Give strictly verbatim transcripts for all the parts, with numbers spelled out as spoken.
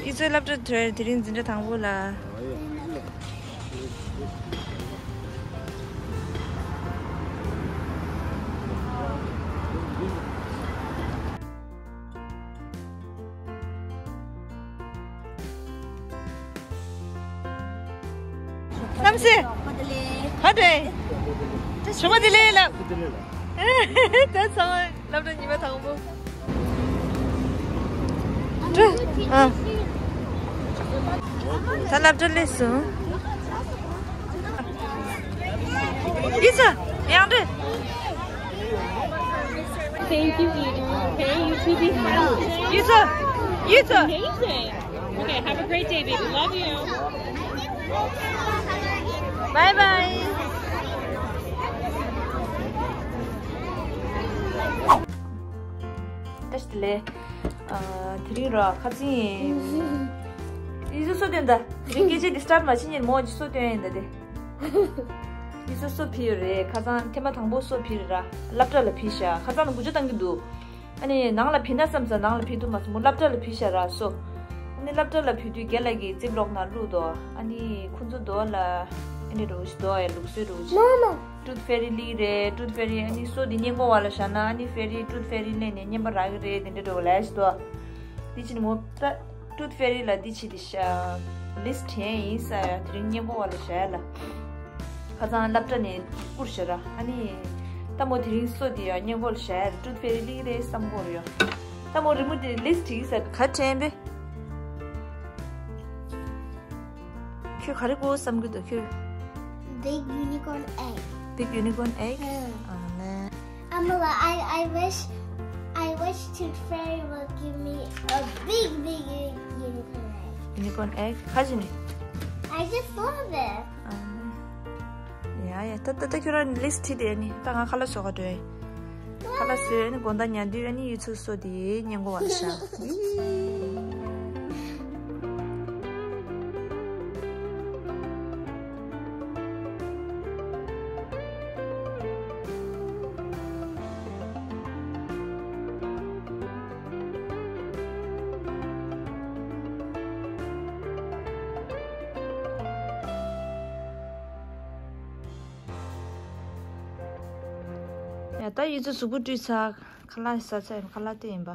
ཁྱེད་ཚོའི་སློབ་གྲྭ་དེ་རིང་འཛིན་གྲྭ་དང་པོ་ལ། གནམ་སེ། ཧ་དེ། ཞོགས་པ་བདེ་ལེགས་ལབ། ད་ཚང་མ་སློབ་གྲྭ་ཉི་མ་དང་པོ། ཨ། ད་སློབ་གྲྭ་སླེབས་སོང་། ཡིག་ཚང་ཡང་འདྲི། Thank you, Eden. Okay, you two be happy. ཡིག་ཚང་། ཡིག་ཚང་། Amazing. Okay, have a great day, baby. Love you. Bye bye. ད་ལྟ་ལས། ཨ། དེ་རིང་ར་ཁ་སང་། ཡིག་ཚང་སོ་སྟོན་ད། དེ་རིང་སྐད་ཆ་འདི་སི་ཊར་མ་བྱེད་ཉིན་མོ་ཅིག་སོ་སྟོན་ཡིན་ད་དེ། ཡིག་ཚང་སོ་ཕུལ་ཡོད་རེད། ཁ་སང་ཐེངས་མ་དང་པོ་སོ་ཕུལ་རེད་ར། སློབ་གྲྭ་ལ་ཕུལ་ཤག་ཁ་སང་ལ་འགུལ་སྐྱོད་བཏང་གི་འདུག་ཨ་ནི་ནང་ལ་ཕུལ་ན་བསམ་ཙང་ནང་ལ་ཕུལ་ཐུབ་མ་སོང་། མོ་སློབ་གྲྭ་ལ་ཕུལ་ཤག་ར་སོ། ཨ་ནི་སློབ་གྲྭ་ལ་ཕུལ་དུས་རྒན་ལགས་ཀྱིས་ཛིབ་ལོག་ནང་བླུགས་དོ། ཨ་ནི་ཁོང་ཚོ་རྡོ་ལ་ཨ་ནི་རོ་ཞིག་རྡོ་ཡ་ལུགས་སྲོལ་རོ་ཞིག Mama. Tooth Fairy སླེབས་རེད། Tooth Fairy ཨ་ནི་སོ་འདི་སྔོན་འགོག་པ་ལ་བཞག་ན་ཨ་ནི་Fairy Tooth Fairy སླེབས་ནས་རྔན་པ་རག་གི་རེད། དེ་འདྲ་འགྲོ་ལས་ཞིག་འདུག་དེ་ཕྱིན་མོ་ད་Tooth Fairy ལ་འདི་བྱེད་དེ་ཤ་ལིས་ཊི་དྲན་ཡིན་ས་ཡ། དེ་རིང་སྔོན་འགོག་པ་ལ་བཞག་ཡ་ལ། ཁ་སང་སློབ་གྲྭ་ནས་བསྐུར་བཞག་ར། ཨ་ནི་ད་མོ་དེ་རིང་སོ་འདི་ཡ་སྔོན་འགོག་ལ་བཞག་ཡ་ལ། Tooth Fairy སླེབས་རེད་བསམ་གོ་རེད་ཡ། ད་མོ་རི་མོ་དེ་ལིས་ཊི་དྲན་ཡིན་ས་ག་དྲན་པས། ཁྱོད་ག་རེ་དགོས་བསམ་གྱི་འདུག་ཁྱོད། Big unicorn egg. Big unicorn egg? ཨ་ལེ། Amala, I, I wish, I wish Tooth Fairy will give me a big, big, big unicorn egg. Unicorn egg? ག་ཅི་ནི། I just love it. ཨ་ལེ། ཡ་ཡ། ད་ད་ད་ཁྱོད་རང་ལིས་ཊི་བྲིས་དེ་ནི་ད་ང་ཁ་ལག་བཟོ་ག་འགྲོ་ཡིན། ཁ་ལག་བཟོས་ནི་དགོང་དག་ཉལ་དུས་ཨ་ནི་ཡིག་ཚང་སོ་དེ་སྔོན་འགོག་པ་ལ་བཞག་ཡ་ད་ཡིག་ཚང་གཟུགས་པོ་བཀྲུས་ཚར། ཁ་ལག་ཟ་ཚར་ཡིན། ཁ་ལག་སྟེར་ཡིན་པ།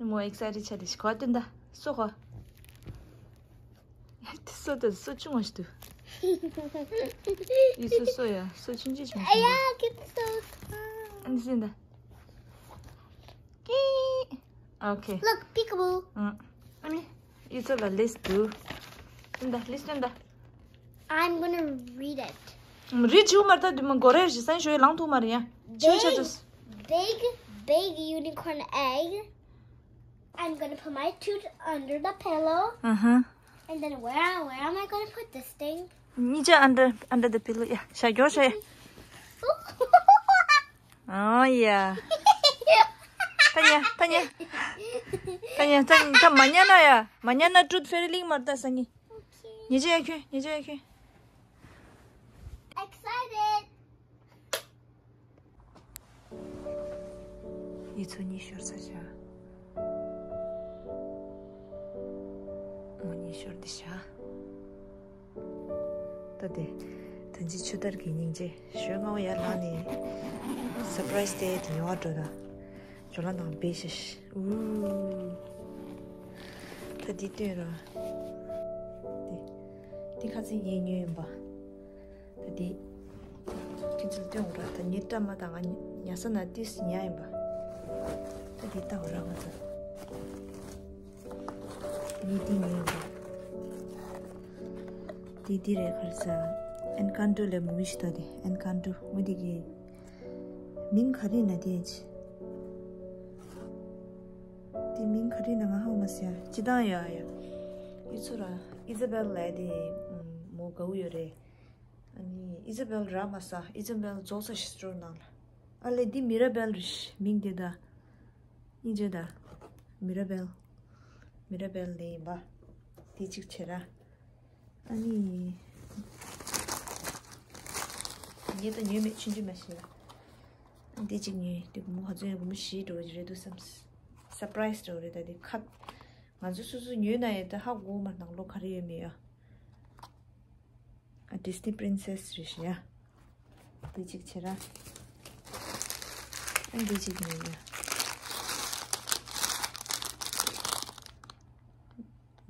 མོ་ཨེག་སའི་ཊེཌ་ཆགས་དེ་ཤི་གོ་དེ་འདྲ་སོ་གོ། དེ་སོ་དེ་སོ་ཆུང་བ་ཞིག་འདུག་ཡིག་ཚང་སོ་ཡ་སོ་ཆུང་ཆུང་ཞིག་མ་ཤེས། ཨ་ཡ་ཁྱོད་དེ་སོ། ཨ་ནི་ཟིན་ད། ཀི། Okay. Look, peekaboo. ཨ་ནི་ཡིག་ཚང་ལ་ལིས་ཊི་འདུག་འདི་འདྲ་ལིས་ཊི་འདི་འདྲ། I'm gonna read it. རིད་ཆུ་མར་ད་དུ་མ་གོ་རེ་ཞིག་སང་ཞོའི་ལང་ཐུག་མ་རེད་ཡ། ཆུ་ཆ་དུས། Big, big unicorn egg. I'm gonna put my tooth under the pillow. Uh-huh. And then where, where am I gonna put this thing? གཉིས་ཆ་under, under the pillow. ཡ་ཤ་གྱོ་ཤ་ཡ། ཨོ་ཡ། ཐ་ཉ་ཐ་ཉ། ཐ་ཉ་ཐ་ཉ་ཐ་མ་ཉ་ན་ཡ། མ་ཉ་ན་Tooth Fairy སླེབས་མར་ད་ས་ཉི། ཉི་ཅེ་ཡ་ཁྱོད་ཉི་ཅེ་ཡ་ཁྱོད། Excited. ཡིག་ཚང་གཉིས་ཤོར་ཚར་ཤག་མོ་གཉིས་ཤོར་འདི་ཤག་ད་དེ། ད་ཅི་ཆུ་དར་གྱི་སྙིང་རྗེ་ཞོལ་ང་བ་ཡར་ལངས་ནས་སར་པ་རའི་སི་དེ་དེ་ཉོ་བ་འགྲོ་ད། ཇོ་ལ་ནང་བེ་ཤ་ཤ་ཨུ། ད་འདི་སྟོན་ར། འདི། འདི་ཁ་སང་ངས་ཉོས་ཡིན་པ། ད་འདི། ཁྱེད་ཚོ་སྟོན་ར་ད་ངའི་སྐྲ་མ་དང་ང་ཉ་ས་ན་ཏིས་ཉ་ཡིན་པ། ད་འདི་ལྟ་བ་ར་ང་ཚོ། ངས་འདི་ཉོས་ཡིན་པ། འདི་འདི་རེད་ཁར་ས། ཨེན་ཀན་ཌུ་ལས་མུ་བི་ཞིག་ད་དེ་ཨེན་ཀན་ཌུ་མུ་འདི་གི། མིང་ག་རེ་ན་དེ་ཅི། དེ་མིང་ག་རེ་ན་ང་ཧ་མ་སི་ཡ་ཅི་དང་ཡ་ཡ། ཡུ་ཚོ་ར་ཨི་ཛ་བེལ་ལ་དེ་མོ་དགའ་བོ་ཡོད་རེད། ཨ་ནི་ཨི་ཛ་བེལ་ར་མ་ས་ཨི་ཛ་བེལ་རྫོགས་ས་ཤི་སི་ཊོར་ནང་ལ། ཨ་ལེ་འདི་མི་ར་བེལ་རེད་མིང་དེ་ད། ཨིན་ཇི་ད། མི་ར་བེལ། མི་ར་བེལ་ལེ་ཡིན་པ། དེ་གཅིག་བྱེད་ར། ཨ་ནི། ངས་ད་ཉོས་མེད་ཆུང་ཆུང་མ་ཤེས་ལ། འདི་གཅིག་ཉོས་དེ་སྒོར་མོ་ག་ཚོད་ཡིན་སྒོར་མོ་བཞི་འགྲོ་གི་རེད་འདུག་བསམ། སར་པ་རའི་སི་འགྲོ་གི་རེད་ད་དེ་ཁ། ང་ ང་ཚོ་སོ་སོ་ཉོས་ན་ཡང་ད་ཧ་གོ་མ། ནང་ལོགས་ག་རེ་ཡོད་མེད་ཡ། ཨ། Disney Princess རེད་ཤག་ཡ། འདི་གཅིག་བྱེད་ར། ཨ། འདི་གཅིག་ཉོས་ཡ།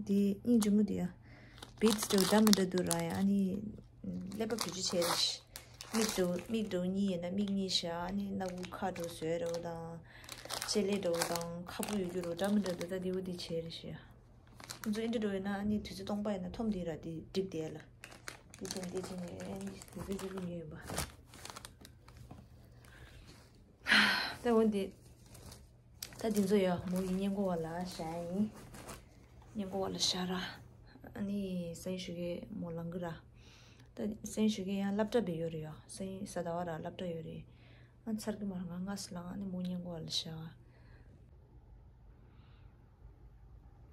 འདི་སྙིང་རྗེ་མོ་འདུག་ཡ། Beads འདྲ་བོ་འདྲ་མི་འདྲ་འདུག་ར་ཡ། ཨ་ནི། ཀླད་པ་བཀྲུ་གཅིག་བྱས་རེད་ཤག་མིག་འདྲ་བོ་མིག་འདྲ་བོ་གཉིས་ཡོད་ན་མིག་གཉིས་བཞག་ཨ་ནི་སྣ་ཁུག་ཁ་འདྲ་བོ་བཟོས་འདྲ་བོ་དང་། ལྕེ་ལེ་འདྲ་བོ་དང་ཁ་སྤུ་ཡོད་རྒྱུ་འདྲ་བོ་འདྲ་མི་འདྲ་འདུག་ད་འདི་བོ་འདི་བྱས་རེད་ཤག་ཡ། ཁོང་ཚོ་ཨེ་འདྲ་འདྲ་བོ་ཡོད་ན་ཨ་ནི་དུས་ཚོད་སྟོང་པ་ཡིན་ན་འཐོམ་དེ་ར་དེ་འགྲིག་དེ་ལ། དེ་བྱས་ནས་དེ་བྱས་ནས་ཨ་ནི་དུས་ཚོད་ཅིག་ལ་ཉོས་ཡིན་པ། ད་འོན་ཏེ། ད་དེ་ཚོ་ཡ་མོ་ཡི་སྔས་མགོ་བ་ལ་བཞག་ཡིན། སྔས་མགོ་བ་ལ་བཞག་ར། ཨ་ནི་སང་ཉིན་ཞོགས་ཀས་མོ་ལངས་གི་ར། ད་སང་ཉིན་ཞོགས་ཀས་ཡང་སློབ་གྲྭ་བས་ཡོད་རེད་ཡ། སང་ཉིན་གཟའ་ཟླ་བ་ར་སློབ་གྲྭ་ཡོད་རེད། ང་ཚར་གི་མ་རེད། ང་སྔ་སེ་ལངས། ཨ་ནི་མོ་སྔས་མགོ་བ་ལ་བཞག་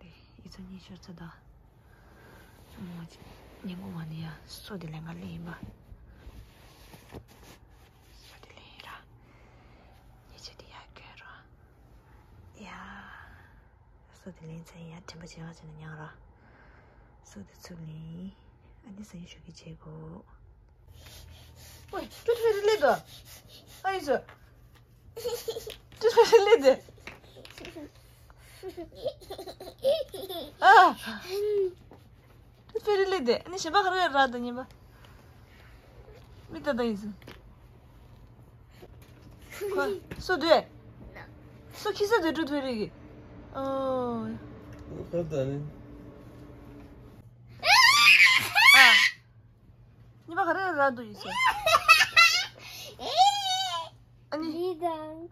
དེ་ཡི་ཚོ་གཉིས་ཤོར་ཚ་ད། མོ་ཅི་ཉིན་གུང་བ་ནི་ཡ་སོ་དེ་ལེན་ག་ལེན་ཡིན་པ། སོ་དེ་ལེན་ཡིན་ར། ཉེ་ཆ་དེ་ཡ་སྐྱོན་ར། ཡ། སོ་དེ་ལེན་ཚེ་ཡ་དྲན་པ་བྱེད་ག་བྱས་ན་ཉག་ར། སོ་དེ་ཚུར་ལེན་ཡིན། ཨ་ནི་སང་ཉིན་ཞོགས་ཀས་བྱེད་དགོས། ཝེ། ཊུ་ཐི་ཕེ་རི་སླེབས་འདུག་ཨ་ཡི་ཚོ། ཊུ་ཐི་ཕེ་རི་སླེབས་འདུག་ཨ། ཊུ་ཐི་ཕེ་རི་སླེབས་འདུག་ཨ་ནི་གཞན་པ་ག་རེ་རག་འདུག་གཉིས་པ། མིག་ལྟ་ལྟ་ཡིན་ཚོ། ཁོ་སོ་འདུག་སོ་ཁྱི་སོ་འདུག་ཊུ་ཐི་ཕེ་རི་གི། ཨོ། ཁ་ད་ནི། ཨ། གཉིས་པ་ག་རེ་རག་འདུག་ཡིན་ཟེར། ཨ་ནི། ལི་དང་།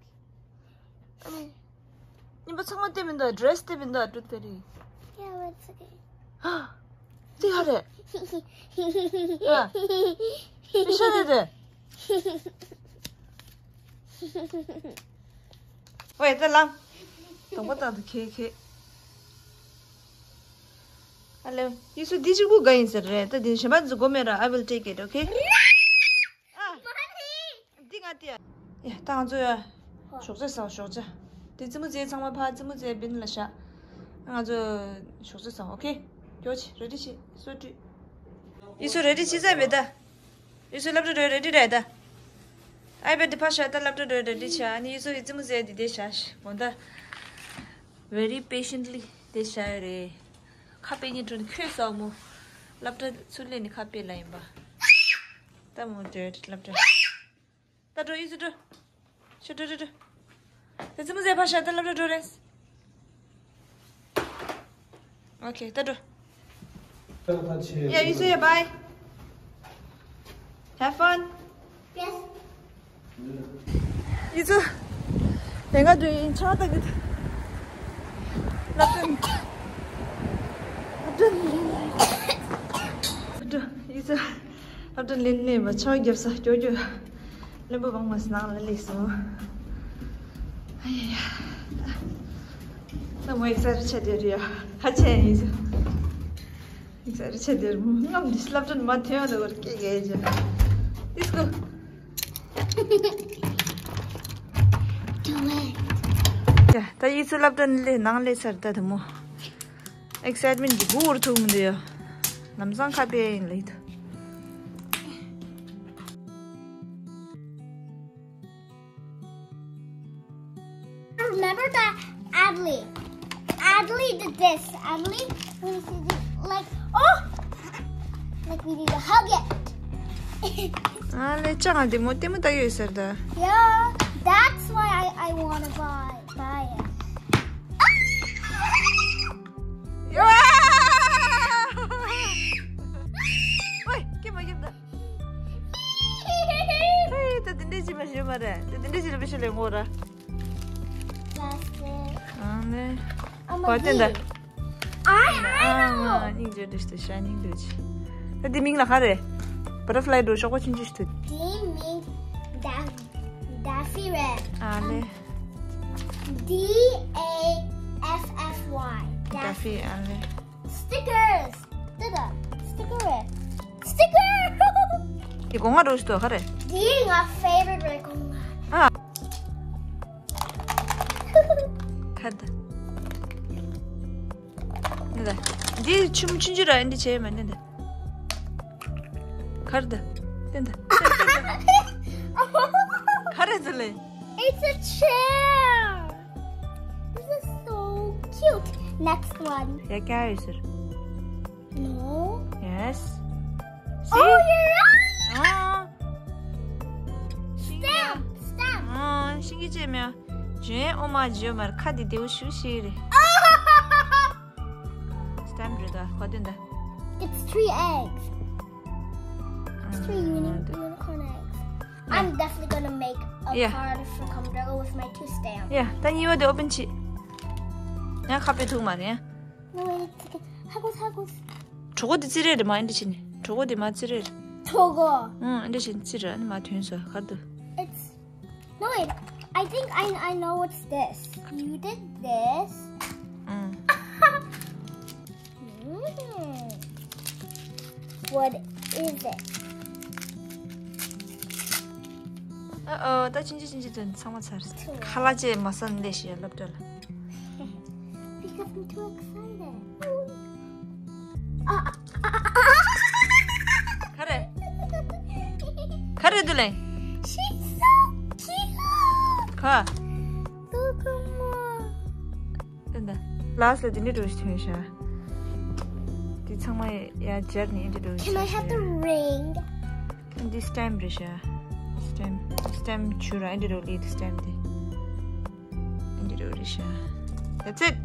ཨ་ནི། གཉིས་པ་ཚང་མ་སྟེར་མི་འདུག་ཌི་རེ་སི་སྟེར་མི་འདུག་ཊུ་ཐི་ཕེ་རི། Yeah, it's okay. ཧ། ཅི་ཧ་རེད། ཨ། ཤ་རེད་རེད། ཝེ། ད་ལངས། གདོང་པ་བཏང་དུ་ཁེ་ཁེ། ཨ་ལེ། ཡིན་ཚོ་འདི་གཅིག་པུ་དགའ་ཡིན་ཟེར་རེད། ད་འདི་གཞན་པ་ཚོ་དགོས་མེད་ར། I will take it, okay? ཨ། འདི་ང་སྟེར། ཡ། ད་ང་ཚོ་ཡ། ཞོགས་ཇ་ཟ། ཞོགས་ཇ། དེ་རྩེད་མོ་རྩེ་ཚང་མ་ཕར་རྩེད་མོ་རྩེ་བིན་ལ་བཞག་ང་ཚོ་ཞོགས་ཇ་ཟ། ཨོ་ཁེ། མགྱོགས་བྱེད། རེ་ཌི་བྱེད། སོ་བཀྲུས། ཡིན་ཚོ་རེ་ཌི་བྱེད་ཚར་བས་ད། ཡིན་ཚོ་སློབ་གྲྭ་འགྲོ་རེ་ཌི་རེད་ད། ཨའི་པེ་ཌི་ཕར་བཞག་ད་སློབ་གྲྭ་འགྲོ་རེ་ཌི་བྱས། ཨ་ནི་ཡིན་ཚོ་ཡི་རྩེད་མོ་རྩེ་དེ་དེ་བཞག་ཞིག་འོ་ད། Very patiently དེ་བཞག་ཡོད་རེད། ཁ་དཔེ་ཉིན་དྲུག་ནི་ཁྱོད་སོགས་མོ། སློབ་གྲྭ་ཚུར་སླེབས་ནས་ཁ་དཔེ་ལ་ཡིན་པ། ད་མོ་དེ་སློབ་གྲྭ། ད་འགྲོ་ཡིན་ཚོ་འགྲོ། ཤོ་འགྲོ་འགྲོ་འགྲོ། ད་རྩེད་མོ་རྩེ་ཕར་བཞག་ད་སློབ་གྲྭ་འགྲོ་རེད། ཨོ་ཁེ། ད་འགྲོ། ཡ། ཡིན་ཚོ་ཡ། Bye. Have fun. Yes. ཡིན་ཚོ། ལས་ཀ་འགྲོ་ཡིན། ཆང་ལྟ་གི་འདུག་སློབ་གྲྭ་ནས། སློབ་གྲྭ་ནས། ཡིན་ཚོ། སློབ་གྲྭ་ལེན་ནས་བ་ཆང་བརྒྱབ་ས་ཀྱོ་ཀྱོ། བློན་པོ་བང་མ་སྣང་ལ་ལས་སོང་། ཨ་ཡ་ཡ། ད་མོ་ཨེག་སའི་ཊེཌ་ཆགས་བསྡད་རེད་ཡ། ཧ་ཆེ་ཡིན་ཟེར། ཨེག་སའི་ཊེཌ་ཆགས་བསྡད་རེད་མོ། ངམ་འདི་སློབ་གྲྭ་མ་ཐོན་ཡོང་ད་བར་སྐད་རྒྱག་ཡ་ཅན། ལེ་ཊི་སི་གོ། Do it. ཡ། ད་ཡིན་ཚོ་སློབ་གྲྭ་ནས་སླེབས། ནང་སླེབས་ཚར་ད་ད་མོ། ཨེག་སའི་ཊི་མེན་ཊི་གི་སྒུག་བར་ཐུག་མི་འདུག་ཡ། ལམ་སང་ཁ་དཔེ་ཡིན་ལེ་ད། Remember that Adley. Adley did this. Adley, when she did, like, oh, like we need to hug it. ཨ་ལེ། ཅང་ཨ་དེ་མོ་ལྟད་མོ་ལྟ་ཡོད་ཟེར་ད། Yeah, that's why I, I wanna buy, buy it. ཡ། ཝེ། སྐྱེ་མ་སྐྱེ་ད། ཧེ། ད་དེ་འདྲས་ཅི་མ་ཞུ་མ་རེད། ད་དེ་འདྲས་ཅི་ལ་བི་ཤ་ལེ་ངོ་ར། Plastic. ཨ་ནི། I'm a བ་དེ་འདྲ། Geek. I, I know. ཨ་མ། སྙིང་རྗེ་འདྲ་ཞིག་ཏུ་ཤ་སྙིང་འདོད་ཅི། ད་དེ་མིང་ལ་ག་རེ། བ་ཊར་ཕ་ལའི་འགྲོ་ཤོག་པ་ཆུང་ཆུང་ཞིག་ཏུ། དེའི་མིང་ཌ་ཌ་ཕི་རེད། ཨ་ལེ། D A F F Y. ཌ་ཕི། ཨ་ལེ། Stickers. ད་ད། Sticker རེད། Sticker. དེ་སྒོ་ང་འགྲོ་ཞིག་ཏུ་ག་རེ། དེ་ང་ཕེ་ཝ་རིཊ་རེད་སྒོ་ང་། ཨ། ཁ་ད། འདི་ཆུང་ཆུང་ཆུང་ར་འདི་བྱས་མ་འདི་འདི། ག་རེ་འདི། འདི་འདི། ག་རེ་འདི་ལེ། It's a chair. This is so cute. Next one. ཡ་ཀྱ་ཡོད་ཟེར། No. Yes. Oh, you're right. ཨ། Stamp. Stamp. ཨ། ཤིང་གི་ཅེ་མེ། ཇོན་ཨོ་མ་ཇོ་མར་ཁ་དེ་དེའུ་ཤུ་ཤི་རེ། Stamp རེད་ད་ཁོ་དེ་འདི། It's three eggs. Three uni- unicorn eggs. I'm definitely gonna make a card for Comdrago with my two stamps. Yeah, ད་གཉིས་པ་དེ་open བྱེད། ཡང་ཁ་པའི་ཐུག་མ་རེད། No, wait, it's okay. ཧ་གོ་ཧ་གོ་གྲོགས་པོ་དེ་ཙི་རེ་རེད་མ་འདི་བྱེད་ནི། གྲོགས་པོ་དེ་མ་ཙི་རེ་རེད། གྲོགས་པོ། ཨང་འདི་བྱེད་ནི་ཙི་རེ་ཨ་ནི་མ་ཐོན་སོ་གར་དུ། It's No, wait. I think I I know what's this. You did this. ཨང་། Mm. What is it? ཨ་ཨོ། ད་ཕྱིན་ཆད་ཕྱིན་ཆད་དོན་ཚང་མ་ཚར། ཁ་ལག་ཅེས་མ་ཟ་ནས་ལས་ཤི་ཡ་སློབ་གྲྭ་ལ། Because I'm too excited. ག་རེ། ག་རེ་འདུག་ལེ། She's so cute. ག Look at her. དེ་འདྲ། ལགས་སོ་དེ་འདྲ་འགྲོ་ཞིག་ཐོན་ཤག་དེ་ཚང་མ་ཡ་སྦྱར་ནས་འདི་འགྲོ་Can I have the ring? འདི་stamp རེད་ཤག stamp stamp བྱུ་ར་འདི་འགྲོ་ལི་དེ་stamp དེ། འདི་འགྲོ་རེད་ཤག That's it.